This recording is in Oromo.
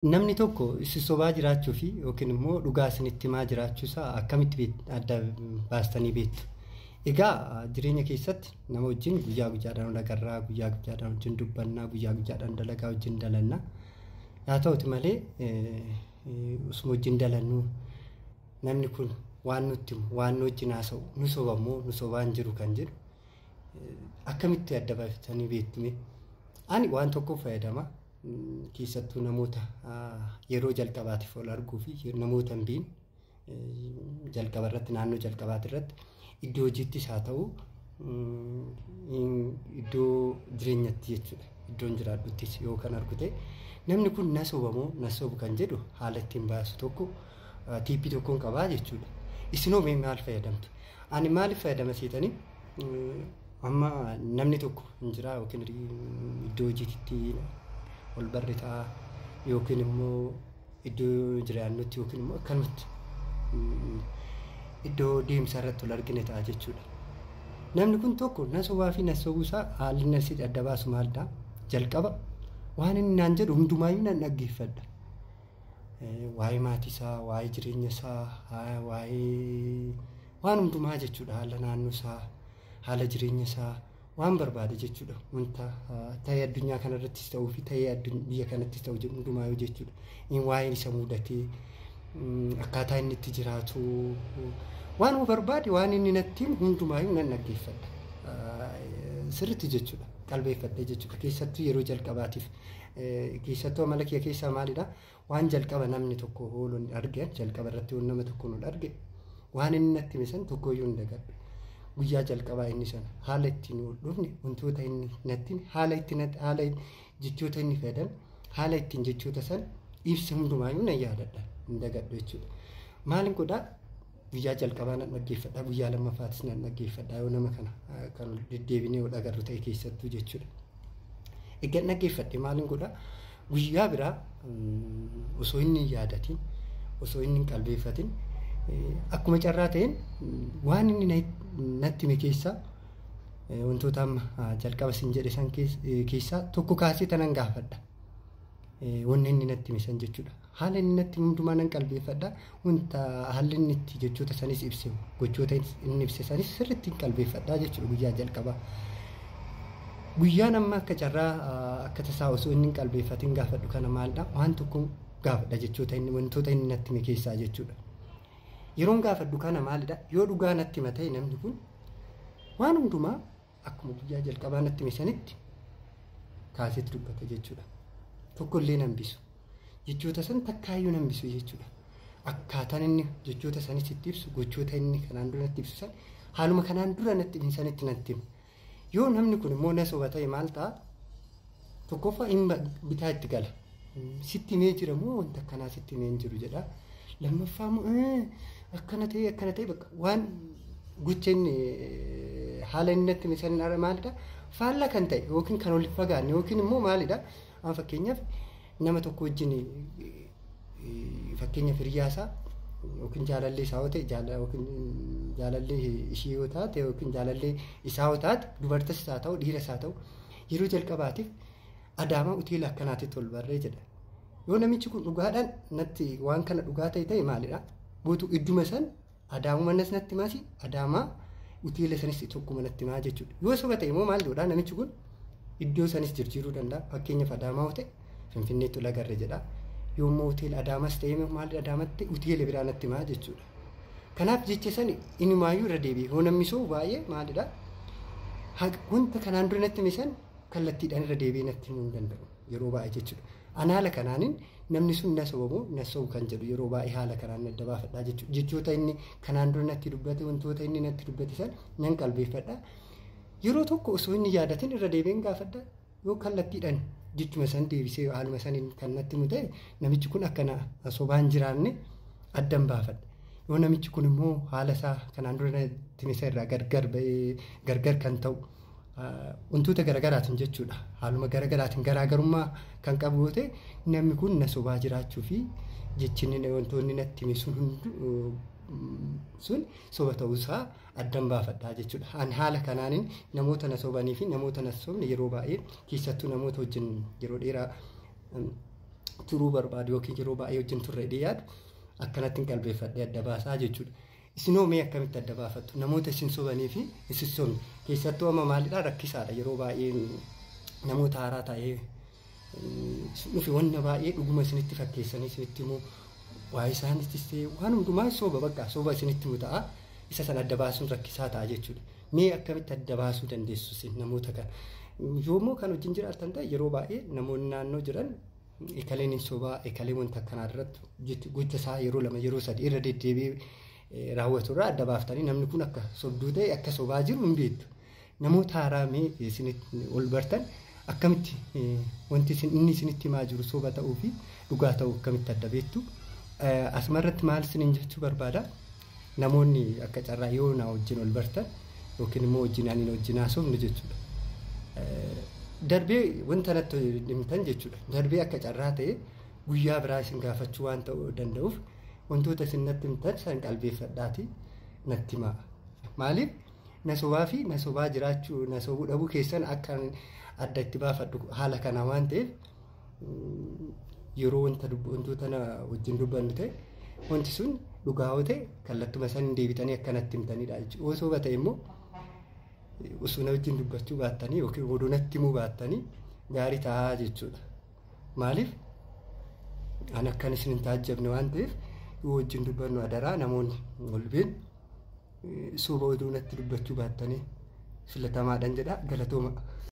Namni tokko isin sobaa jiraachuu fi yookiin immoo dhugaa isinitti himaa jiraachuu isaa akkamitti adda baastanii beektu? Egaa jireenya keessatti nama wajjin guyyaa guyyaadhaan wal agarraa, guyyaa guyyaadhaan wajjin dubbannaa, guyyaa guyyaadhaan dalagaa wajjin dalannaa. Haa ta'uti malee osuma wajjin dalannuu namni kun waan nutti himu, waan nu wajjin haasa'u, nu soba moo nu sobaa hin jiru kan jedhu akkamitti adda baaftanii beektu mee? Ani waan tokko fayyadama. Keessattuu namoota yeroo jalqabaatiif wal arguu fi namoota hin beekne jalqaba irratti, naannoo jalqabaati irratti, iddoo hojiittis haa ta'u, iddoo jireenyatti jechuudha. Iddoon jiraadhuttis yoo kan argu ta'e, namni kun na soba moo na sobu kan jedhu haala ittiin baasu tokko, tiippii tokkoon qabaa jechuudha. Isinoo mee maal fayyadamtu? Ani maaliif fayyadama seetanii, amma namni tokko hin jira, yookiin iddoo hojiitti ol barre ta'a, yookiin immoo iddoo jiraannutti, yookiin immoo akkanumatti iddoo deemsa irratti ol argine ta'a jechuudha. Namni kun tokko na sobaa fi na sobuu isaa haalli na si adda baasu maalidha? Jalqaba waan inni naan jedhu hundumaayyuu nan dhaggeeffadha. Waa'ee maatii isaa, waa'ee jireenya isaa, waa'ee waan hundumaa jechuudha. Haala naannoo isaa, haala jireenya isaa, waan barbaade jechuudha. Wanta ta'ee addunyaa kanarrattis ta'uu fi ta'ee biyya kanattis ta'u hundumaayyuu jechuudha. Waa'een isa mudatee, akkaataa inni itti jiraatu, waan barbaade, waan inni natti himu hundumaayyuu nan dhaggeeffadha. Sirriitti jechuudha. Qalbeeffadhee jechuudha. Keessattuu yeroo jalqabaatiif. Keessattuu amala kiyya keessaa maalidha? Waan jalqaba namni tokko hoolon arge, jalqaba irratti yoo nama tokko nu arge, waan inni natti hime san tokkoyyuu hin dagadhu. Guyyaa jalqabaa inni sana haala ittiin ol dhufne, wantoota inni natti hime, haala ittiin, haala jechoota inni fayyadame, haala ittiin jechoota san ibsa hundumaayyuu nan yaadadha. Hin dagadhu jechuudha. Maalin godhaa? Guyyaa jalqabaa nan dhaggeeffadha. Guyyaa lammaffaatis nan dhaggeeffadha. Yoo nama kana kan deddeebinee ol agarru ta'e keessattuu jechuudha. Egaa dhaggeeffadhe maalin godhaa? Guyyaa biraa osoo inni hin yaadatin, osoo inni hin qalbeeffatin, akkuma carraa ta'een waan inni natti hime keessaa wantoota amma jalqaba sin jedhe san keessaa tokko kaasee tanan gaafadha. Wanni inni natti hime san jechuudha. Haala inni natti hime hundumaa nan qalbeeffadha. Wanta haalli inni itti jechoota sanis ibse, gochoota inni ibse sanis sirriitti hin qalbeeffadha jechuudha guyyaa jalqabaa. Guyyaan amma akka carraa, akka tasaa osoo inni hin qalbeeffatin gaafadhu kana maalidha? Waan tokko gaafadha, jechoota inni, wantoota inni natti hime keessaa jechuudha. Yeroon gaafadhu kana maalidha? Yoo dhugaa natti hima ta'e, namni kun waan hundumaa akkuma guyyaa jalqabaa natti hime sanitti kaaseetti dubbata jechuudha. Tokko illee nan hambisu. Jechoota san takkaayyuu nan hambisu jechuudha. Akkaataan inni jechoota sanis itti ibsu, gochoota inni kanaan dura natti ibsu san, haaluma kanaan dura natti hime sanitti natti hima. Yoo namni kun immoo na soba ta'e maal ta'a? Tokkoffaa inni bitaa itti gala. Sitti himee jira moo wanta akkanaa sitti himee hin jiru jedha. Lammaffaa immoo akkana ta'e, akkana ta'e, bakka waan gocha inni, haala inni natti hime san maalidha? Faallaa kan ta'e yookiin kan ol fagaanne yookiin immoo maalidha? Amma fakkeenyaaf nama tokko wajjin, fakkeenyaaf hiriyaasaa yookiin jaalallee isaa yoo ta'e, yookiin jaalallee ishii yoo taate, yookiin jaalallee isaa yoo taate, dubartis haa ta'u, dhiiras haa ta'u, yeroo jalqabaatiif Adaamaa hoteela akkanaatitti ol barree jedha. Yoo namichi kun dhugaadhaan natti waan kana dhugaa ta'e maalidha? Guutuu idduma san Adaamuma nas natti himaasi, Adaamaa hoteela sanis tokkuma natti himaa jechuudha. Yoo soba ta'e immoo maal godhaa? Namichi kun iddoo sanis jijjiiruu danda'a. Fakkeenyaaf Adaamaa yoo ta'e, Finfinneetti ol agarre jedha. Yoo immoo hoteela Adaamas ta'e, maal, Adaamatti hoteela biraa natti himaa jechuudha. Kanaaf jecha sani inumaayyuu irra deebi'e. Yoo namni sobu baay'ee maalidha? Wanta kanaan dura natti hime san kallattiidhaan irra deebi'ee natti himuu hin danda'u yeroo baay'ee jechuudha. Ani haala kanaanin namni sun na sobamoo na sobu kan jedhu yeroo baay'ee haala kanaan adda baafadhaa jechuudha. Jechoota inni kanaan dura natti dubbate, wantoota inni natti dubbate san nan qalbeeffadha. Yeroo tokko osoo inni yaadatin irra deebi'een gaafadha. Yoo kallattiidhaan jechuma san deebisee haaluma saniin kan natti himu ta'e, namichi kun akkana sobaan jiraanne addan baafadha. Yoo namichi kun immoo haala isaa kanaan dura natti hime irraa gargar ba'ee, gargar kan ta'u, wantoota garaagaraatiin jechuudha. Haaluma garaagaraatiin garaagarummaa kan qabu yoo ta'e, namni kun na sobaa jiraachuu fi jechi inni, wantoonni natti hime sun hundu sun soba ta'uusaa addan baafadhaa jechuudha. Ani haala kanaanin namoota na sobanii fi namoota na sobne yeroo baay'ee, keessattuu namoota wajjin yeroo dheeraa turuu barbaadu yookiin yeroo baay'ee wajjin turre yaadu akkanatti qalbeeffadhee adda baasaa jechuudha. Isinoo mee akkamitti adda baafattu? Namoota isin sobanii fi isin sobne keessattuu amma maalidhaa rakkisaadha yeroo baay'ee namoota haaraa ta'ee dhufe wanna baay'ee dhuguma isinitti fakkeessanii isinitti immoo waa'ee isaaniittis ta'e waan hundumaa soba bakka soba isinitti himu ta'a. Isa sana adda baasuun rakkisaa ta'a jechuudha. Mee akkamitti adda baasuu dandeessu isin namoota kana? Yoommoo kan wajjin jiraatan ta'e yeroo baay'ee namoonni naannoo jiran ekaleen hin sobaa ekaleen wanta akkanaa irratti gocha isaa yeroo lama yeroo sadi irra deddeebi'ee raawwatu irraa adda baaftanii namni kun akka sobduu ta'e akka sobaa jiru hin beektu. Namoota haaraa mee isinitti ol bartan akkamitti wanti inni isinitti himaa jiru soba ta'uu fi dhugaa ta'uu akkamitti adda beektu? Asumarratti maal isiniin jechuu barbaada? Namoonni akka carraa yoo na wajjin ol bartan yookiin immoo wajjin ani wajjin haasofnu jechuudha. Darbee wanta natti himtan jechuudha. Darbee akka carraa ta'e guyyaa biraa isin gaafachuu waan ta'uu danda'uuf wantoota isin natti himtan san qalbeeffadhaati natti himaa. Maaliif na sobaa fi na sobaa jiraachuu na sobuu dhabuu keessan akka adda itti baafadhu haala kana waan ta'eef yeroo wanta wantoota na wajjin dubbannu ta'e wanti sun dhugaa yoo ta'e kallattuma san deebitanii akkanatti himtanidha jechuudha. Yoo soba ta'e immoo osoo na wajjin dubbachuu baattanii yookiin oduu natti himuu baattanii gaarii ta'a jechuudha. Maaliif an akkan isin hin taajjabne waan ta'eef yoo wajjin dubbannu adaraa namoonni ol been soba oduu natti dubbachuu baattanii filatamaadhaan jedha galatooma.